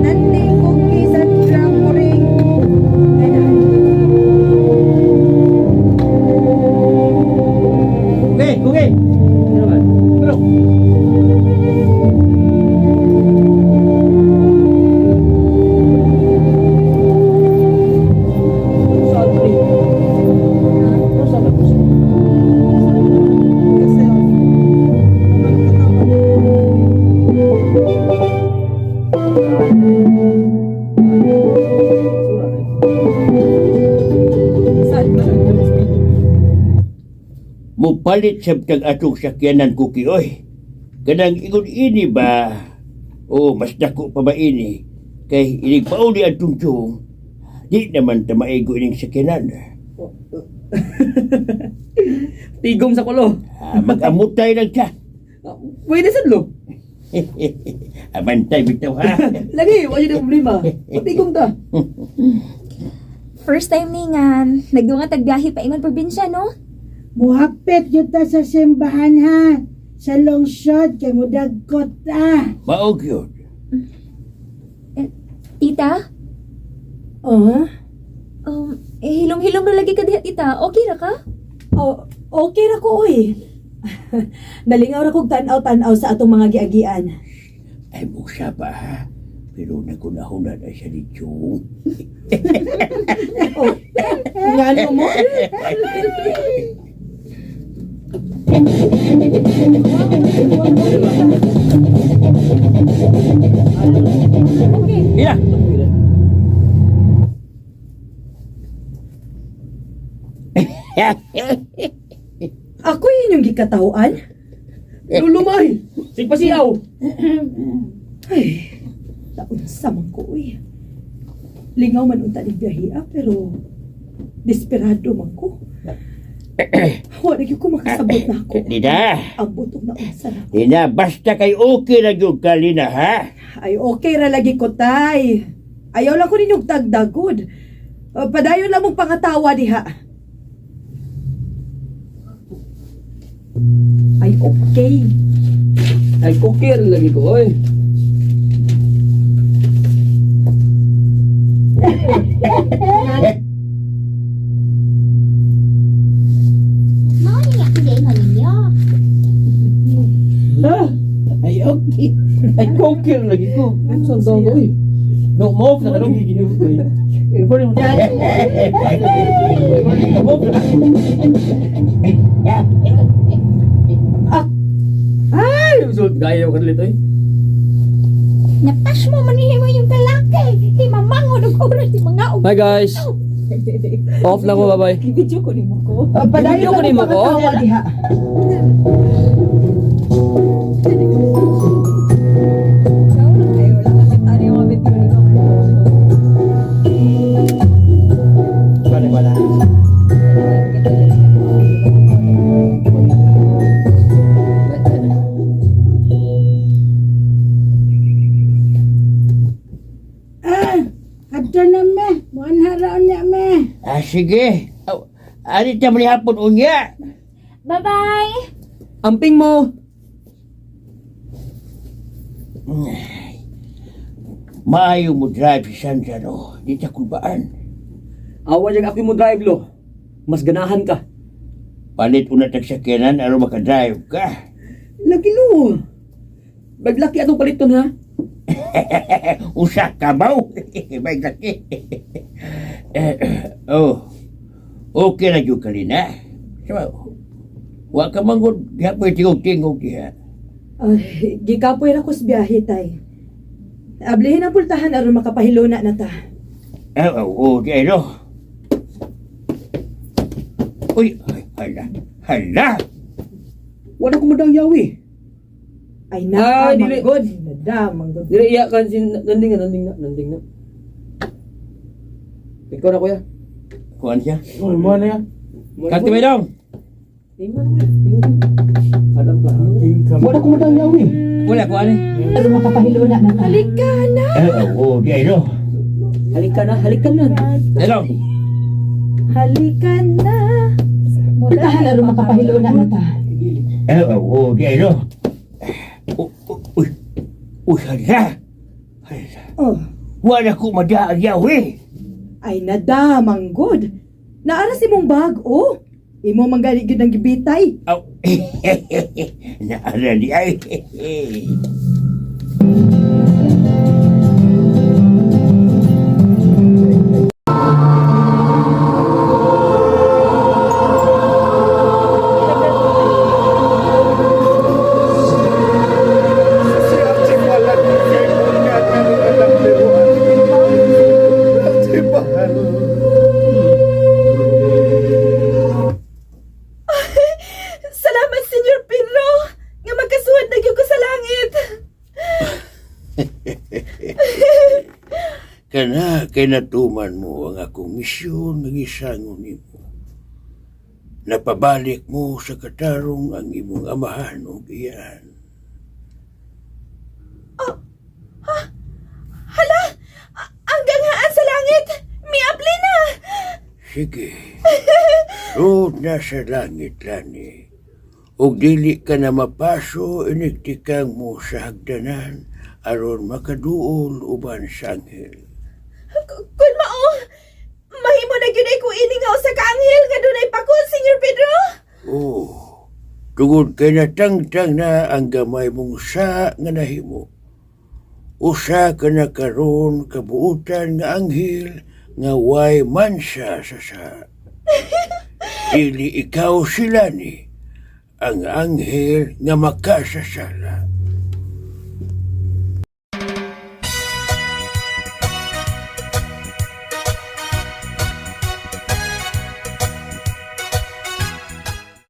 Nanding, Cookie, Sandra, Puring. Ganun. Okay. Ano ba? Pero, Saan ko ni? Saan ko? Yourself. Sura na. Saan ba nag-speed? Mupalit sa tag atong sakyanan kuki oy. Kanang ingon ini ba? O mas dako pa ba ini? Kay inig pauli ang tungtong. Di naman ta maigo ining sakyanan. Tigom sa kulo. Ah, mag-amutay lang siya. Ah, pwede sa lo. Abantay bitaw ha. Lagi, wala yung problema. Patigom ta. First time ni nga, nagdungan tagbiyahe pa ingon probinsya, no? Muhapit yun ta sa simbahan ha. Sa lungsod kay mudagkot ta. Maog yun. Tita, Oh? eh, hilom-hilom ra lagi ka diha, tita. Okay ra ka? Oh, okay ra ko oy. Nalingaw ra kog tan-aw-tan-aw sa atong mga giagian. Ay musa pa ha. Pero nagunahuna na siya ni Chong. Oh, ngano mo? Ina! Ako yun yung gikatawaan? Lulumay. Sigpasiaw. Ay, taon sa man ko uy. Lingaw man unta ning biyahe ah, pero desperado man ko. Wala gyud ko makasabot na ako. Lina! Ang butong na unsa na. Lina, basta kay okay na yun ka, Lina, ha? Ay, okay ra lagi ko, tay. Ayaw lang ko ninyong tagdagod. Padayon lang mong pangatawa diha. Ay, okay. Ay, kokir lagi ko, oy. Mao ni ako giingon ninyo. Ha? Ay, okay. Ay, kokir lagi ko. Saan daw ko, oy? No, mo na kanong giginiw ko. Ay, usod gayo ka dito, oy. Napas mo man nimo yung talaki. Di mamangon og oras di mga og. Hi guys. Off na ko, bye-bye. Video ko nimo ko. Padayon Video ko lang nimo mong ko? pangatawa diha. Wala, wala. Ah, adto na me. Muan haraon niya me. Ah, sige. Aw, ari ta man hapon unya. Bye-bye! Amping mo. Maayo mo drive si Sandra, no? Di ta kulbaan. Awa dyan ako mo drive lo. Mas ganahan ka. Palit una tag sakyanan aron makadrive ka. Lagi lo. Baglaki atong paliton ha. Usa ka ba? May laki. Eh, oh. Okay na jud ka, Lina. Sama, wa ka manggod gihapoy tingog-tingog diha. Ay, gikapoy ra ko sa biyahe, tay. Ablihin ang pultahan aron makapahiluna na ta. Eh, oh, oh, di ay, no. Uy, ay, hala, hala. Wala ko madang yawi. Ay, na, Ay, dili. manggod. Nada, manggod. Dire iya kan sin nanding na nanding na nanding na. Ikaw na kuya. Kuan siya. Oh, mo na ya. Kanti may dong. Tingnan kuya. Tingnan. Alam ka. Wala ko madang yawi. Wala kuan eh. Aron makapahiluna na ta. Halika na. Eh, oh, oh, di ay, no. Halika na, halika na. Hello. Halika na. Pultahan aron makapahiluna na ta. Eh, oh, oh, di ay, no. Oh, oh, uy. Uy, hala. Hala. Oh, Wala ko madaag yaw eh. ay nada, manggod. Naara si mong bag, oh. Imo manggali gyud ang gibitay. Aw, naara di ay. Salamat, Senyor Pedro! Nga magkasuwat na gyud ko sa langit. Kana kay natuman mo ang akong misyon nga gisangon nimo. Napabalik mo sa katarong ang imong amahan ug iyan. Hala! Ang ganghaan sa langit! Miapli na! Sige. Sud na sa langit lani. Ug dili ka na mapaso inigtikang mo sa hagdanan aron makaduol uban sa anghel. Kun mao, mahimo na gyud ay ko ini nga usa ka anghel nga dunay pakol, Senyor Pedro. Oh, tungod kay natangtang na ang gamay mong sa nga nahimo. Usa ka na karon kabuutan nga anghel nga way mansa sa sa. Dili ikaw sila ni ang anghel nga makasasala.